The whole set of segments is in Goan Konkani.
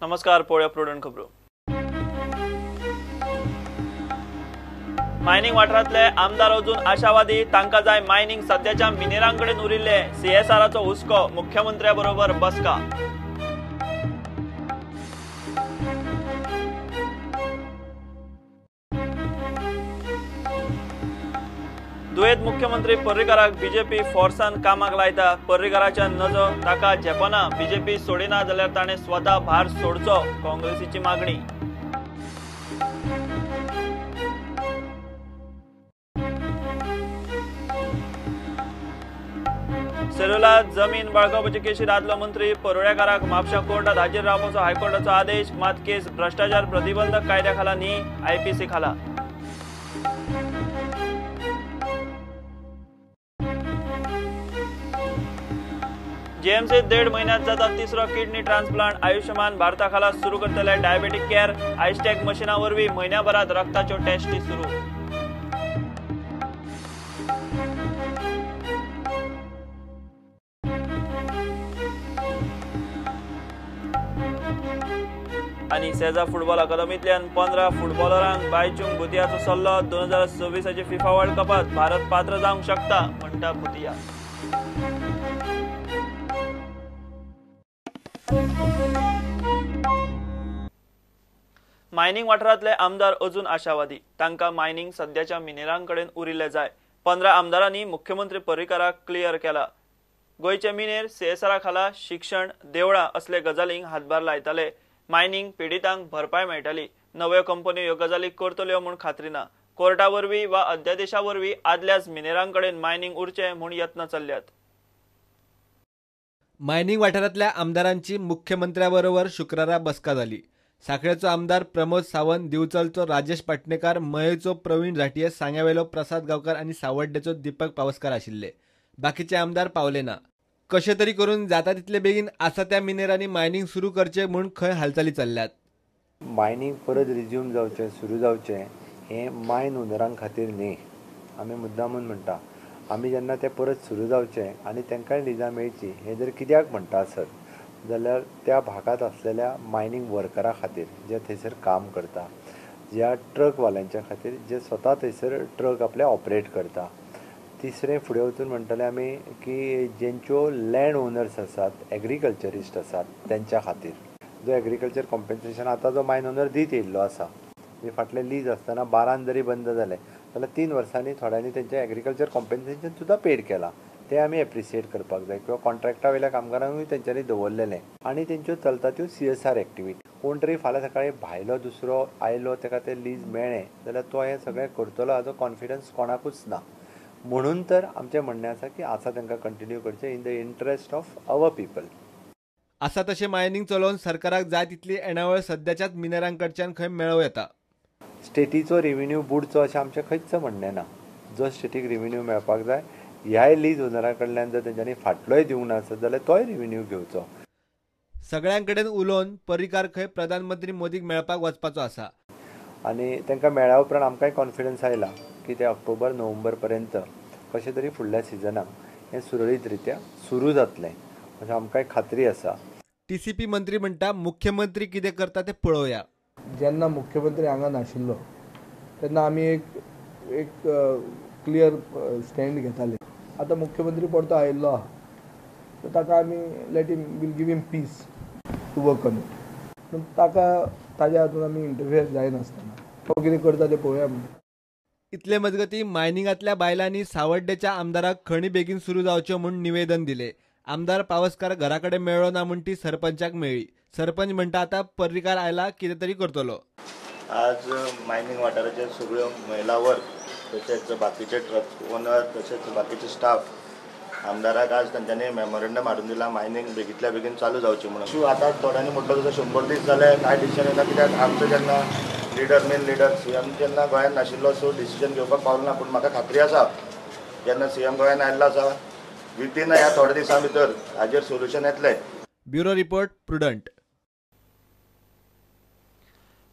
नमस्कार, पळोवया प्रुडंट खबरो. मायनिंग वाठारांतले आमदार अजून आशावादी, तांकां जाय मायनिंग सद्याच्या मिनेरांकडेन उरिल्ले. सीएसआराचो हुस्को, मुख्यमंत्र्या बरोबर बसका. दुयेंत मुख्यमंत्री पर्रीकाराक बीजेपी फोर्सान कामाक लायता. पर्रीकाराच्या नजो ताका झेपना. बीजेपी सोडिना जाल्यार ताणें स्वता भार सोडचो, काँग्रेसीची मागणी. सेरोला जमीन बळकावपाचे केशीत आदलो मंत्री परुळेकाराक म्हापशा कोर्टात हाजीर रावपाचो हायकोर्टाचो आदेश. मात केस भ्रष्टाचार प्रतिबंधक कायद्या खाला न्ही, आयपीसी खाला. जीएमसीत 1.5 म्हयन्यांत जाता तिसरो किडनी ट्रान्सप्लांट. आयुष्यमान भारता खाला सुरू करतले डायबेटीक केअर. आयस्टॅक मशिना वरवीं म्हयन्याभरात रक्ताच्यो टेस्टी सुरू. आनी सेजा फुटबॉल अकादमींतल्यान 15 फुटबॉलरांक बायचूंग भुतियाचो सल्लो. 2026 फिफा वर्ल्ड कपात भारत पात्र जावंक शकता, म्हणटा भुतिया. मायनिंग वाठारांतले आमदार अजून आशावादी, तांकां मायनिंग सद्याच्या मिनेरांकडेन उरिल्ले जाय. 15 आमदारांनी मुख्यमंत्री पर्रीकाराक क्लियर केला. गोंयचे मिनेर सीएसआरा खाला शिक्षण, देवळां असले गजालींक हातभार लायताले. मायनिंग पिडितांक भरपाय मेळटाली. नव्यो कंपन्यो ह्यो गजाली करतल्यो म्हूण खात्री ना. कोर्टा वरवीं वा अध्यादेशा वरवीं आदल्याच मिनेरांकडेन मायनिंग उरचें म्हूण यत्न चल्ल्यात. मायनिंग वाठारांतल्या आमदारांची मुख्यमंत्र्या बरोबर शुक्रारा बसका जाली. साखळेचो आमदार प्रमोद सावंत, दिवचलचो राजेश पाटणेकार, मयेचो प्रवीण झाटिये, सांग्यावेलो प्रसाद गांवकार आनी सावड्डेचो दीपक पावसकार आशिल्ले. बाकीचे आमदार पावले ना. कशे तरी करून जाता तितले बेगीन आसा त्या मिनेरांनी मायनिंग सुरू करचे म्हूण खंय हालचाली चल्ल्यात. मायनिंग परत रिज्यूम जावचें, सुरू जावचें हें मायन ओनरां खातीर न्ही, आमी मुद्दामून म्हणटा. आमी जेन्ना तें परत सुरू जावचें आनी तांकांय लिजां मेळची हें जर कित्याक म्हणटा आसत जाल्यार त्या भागांत आसलेल्या मायनिंग वर्करा खातीर जे थंयसर काम करता, ज्या ट्रकवाल्यांच्या खातीर जे स्वता थंयसर ट्रक आपले ऑपरेट करता. तिसरें फुडें वचून म्हणटले आमी की जेंच्यो लँड ओनर्स आसात, एग्रीकल्चरिस्ट आसात तेंच्या खातीर जो एग्रीकल्चर कॉम्पेन्सेशन आतां जो मायन ओनर दीत येयल्लो आसा, म्हणजे फाटले लीज आसतना 12 जरी बंद जालें जाल्यार 3 वर्सांनी थोड्यांनी तेंचें एग्रीकल्चर कॉम्पेन्सेशन सुद्दां पेड केलां, तें आमी एप्रिशिएट करपाक जाय. किंवा कॉन्ट्रॅक्टा वयल्या कामगारांकूय तेंच्यांनी दवरलेलें आनी तेंच्यो चलता त्यो सीएसआर एक्टिविटी. कोण तरी फाल्यां सकाळीं भायलो दुसरो आयलो ताका तें लीज मेळ्ळें जाल्यार तो हें सगळें करतलो हाचो कॉन्फिडन्स कोणाकूच ना. म्हणून तर आमचें म्हणणें आसा की आसा तांकां कंटिन्यू करचें in the interest of our people. आसा तशें मायनिंग चलोवन सरकाराक जाय तितली येणावळ सद्याच्याच मिनेरांकडच्यान खंय मेळोवं येता. स्टेटीचो रेविन्यू बुडचो अशें आमचें खंयच म्हणणें ना. जो स्टेटीक रेविन्यू मेळपाक जाय ह्याय लीज ओनरा कडल्यान जर तेंच्यांनी फाटलोय दिवंक ना आसत जाल्यार तोय रेविन्यू घेवचो. सगळ्यांकडेन उलोवन पर्रीकार खंय प्रधानमंत्री मोदीक मेळपाक वचपाचो आसा. आनी तांकां मेळ्ळ्या उपरांत आमकांय कॉन्फिडन्स आयला की ते ऑक्टोबर नोव्हेंबर पर्यंत कशें तरी फुडल्या सिजनाक हें सुरळीत रित्या सुरू जातलें अशें आमकांय खात्री आसा. टीसीपी मंत्री म्हणटा मुख्यमंत्री कितें करता तें पळोवया. जेन्ना मुख्यमंत्री हांगा नाशिल्लो तेन्ना आमी एक एक क्लियर स्टँड घेताले. आतां मुख्यमंत्री परतो आयिल्लो आहा, सो ताका आमी let him, will give him peace to work on it. पूण ताका ताज्या हातून आमी इंटरफियर जायनासतना तो कितें करता तें पळोवया म्हणून. इतले मजगती मायनिंगांतल्या बायलांनी सावड्डेच्या आमदाराक खणी बेगीन सुरू जावच्यो म्हूण निवेदन दिले. आमदार पावसकार घरा कडेन मेळ्ळो ना म्हूण ती सरपंचाक मेळ्ळी. सरपंच म्हणटा आतां पर्रीकार आयला कितें तरी करतलो. आज मायनिंग वाठाराचे सगळ्यो महिला वर्ग तशेंच बाकीचे ट्रक ओनर तशेंच बाकीचे स्टाफ आमदाराक आज तांच्यांनी मेमोरेंडम हाडून दिला मायनिंग बेगींतल्या बेगीन चालू जावची म्हणून. इशू आतां थोड्यांनी म्हटलो तसो 100 दीस जाले कांय डिसिजन येना, कित्याक आमचो जेन्ना लिडर मेन लिडर सीएम जेन्ना गोंयांत नाशिल्लो सो डिसिजन घेवपाक पावलो ना. पूण म्हाका खात्री आसा जेन्ना सीएम गोंयांत आयिल्लो आसा विथीन ह्या थोड्या दिसां भितर हाजेर सोल्युशन येतलें. Bureau report, Prudent.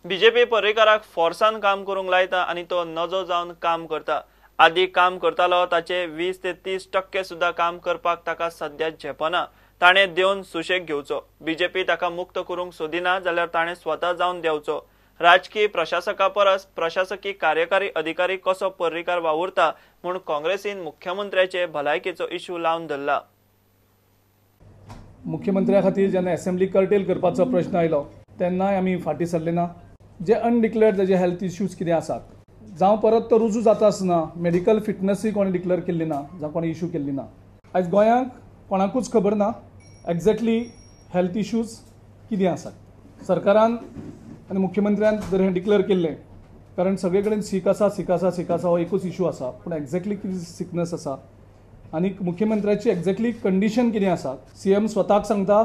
BJP पर्रीकाराक फोर्सान काम करूंक लायता आनी तो नजो जावन काम करता. आदी काम करतालो ताचे 20 ते 30% सुद्दां काम करपाक ताका सद्या झेपना. ताणें देवन सुशेग घेवचो. बीजेपी ताका मुक्त करूंक सोदिना जाल्यार ताणें स्वता जावन देंवचो. राजकीय प्रशासका परस प्रशासकी कार्यकारी अधिकारी कसो पर्रीकार वावुरता म्हूण काँग्रेसीन मुख्यमंत्र्याचे भलायकेचो इश्यू लावन धरला. मुख्यमंत्र्या खातीर जेन्ना असेंब्ली कर्टेल करपाचो प्रश्न आयलो तेन्नाय आमी फाटीं सरले ना. जे अनडिक्लेअर्ड ताजे हेल्थ इश्यूज कितें आसात, जावं परत तो रुजू जाता आसना, मेडिकल फिटनसूय कोणें डिक्लेअर केल्ली ना, जावं कोणें इशू केल्ली ना. आयज गोंयांक कोणाकूच खबर ना एक्झॅक्टली हेल्थ इश्यूज कितें आसात. सरकारान आनी मुख्यमंत्र्यान जर हें डिक्लेअर केल्लें, कारण सगळे कडेन सीक आसा, सीक आसा, सीक आसा हो एकूच इशू आसा, पूण एक्झॅक्टली कितें सिकनस आसा आनी मुख्यमंत्र्याची एक्झॅक्टली कंडिशन कितें आसा. सी एम स्वताक सांगता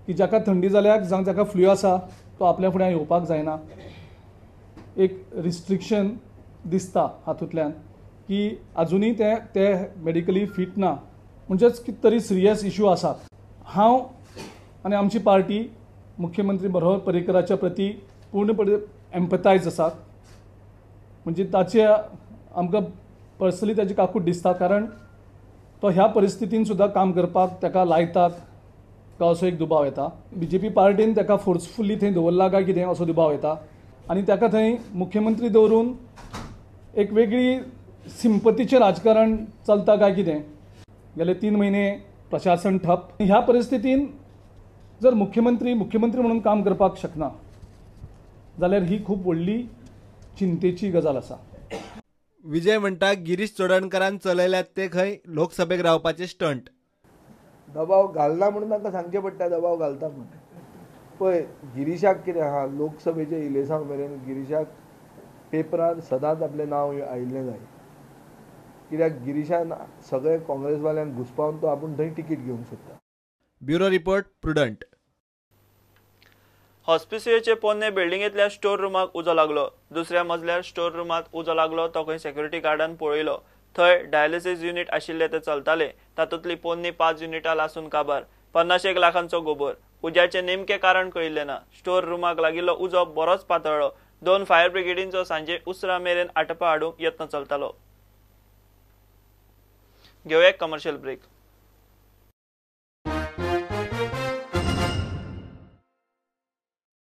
की जाका थंडी जाल्या जावं जाका फ्लू आसा तो आपल्या फुड्यान येवपाक जायना. एक रिस्ट्रिक्शन दिसता हातूंतल्यान की आजुनूय ते मेडिकली फीट ना, म्हणजेच कितें तरी सिरियस इशू आसात. हांव आनी आमची पार्टी मुख्यमंत्री मनोहर पर्रीकराच्या प्रती पूर्णपणे एम्पथायज आसात. म्हणजे ताचे आमकां पर्सनली ताची काकूट दिसता, कारण तो ह्या परिस्थितीन सुद्दां काम करपाक ताका लायतात काय असो एक दुबाव येता. बीजेपी पार्टीन ताका फोर्सफुली थंय दवरला काय कितें असो दुबाव येता आनी ताका थंय मुख्यमंत्री दवरून एक वेगळी सिंपतीचें राजकारण चलता काय कितें. गेले 3 म्हयने प्रशासन ठप. ह्या परिस्थितीन जर मुख्यमंत्री मुख्यमंत्री म्हणून काम करपाक शकना जाल्यार ही खूब व्हडली चिंतेची गजाल आसा. विजय म्हणटा गिरीश चोडणकरान चलयल्यात ते खंय लोकसभेक रावपाचे स्टंट. दबाव घालना म्हणून तांकां सांगचें पडटा, दबाव घालता म्हूण. पळय गिरीशाक कितें आहा, लोकसभेचे इलेसांव मेरेन गिरीशाक पेपरार सदांच आपलें नांव आयिल्लें जाय, कित्याक गिरीशान सगळे काँग्रेसवाल्यांक घुसपावन तो आपूण थंय तिकीट घेवंक सोदता. Bureau report, Prudent. हॉस्पिसियोचे पोन्ने बिल्डिंगेंतल्या स्टोर रुमाक उजो लागलो. दुसऱ्या मजल्यार स्टोर रुमांत उजो लागलो तो खंय सेक्युरिटी गार्डान पळयलो. थंय डायलिसीस युनिट आशिल्ले ते चलताले. तातूंतली पोन्नी 5 युनिटां लासून काबार. 50 लाखांचो गोबर. उज्याचें नेमकें कारण कळिल्लें ना. स्टोर रुमाक लागिल्लो उजो बरोच पातळ्ळो. 2 फायर ब्रिगेडींचो सांजे उसरां मेरेन आटपा हाडूंक यत्न चलतालो. घेवया एक कमर्शियल ब्रेक.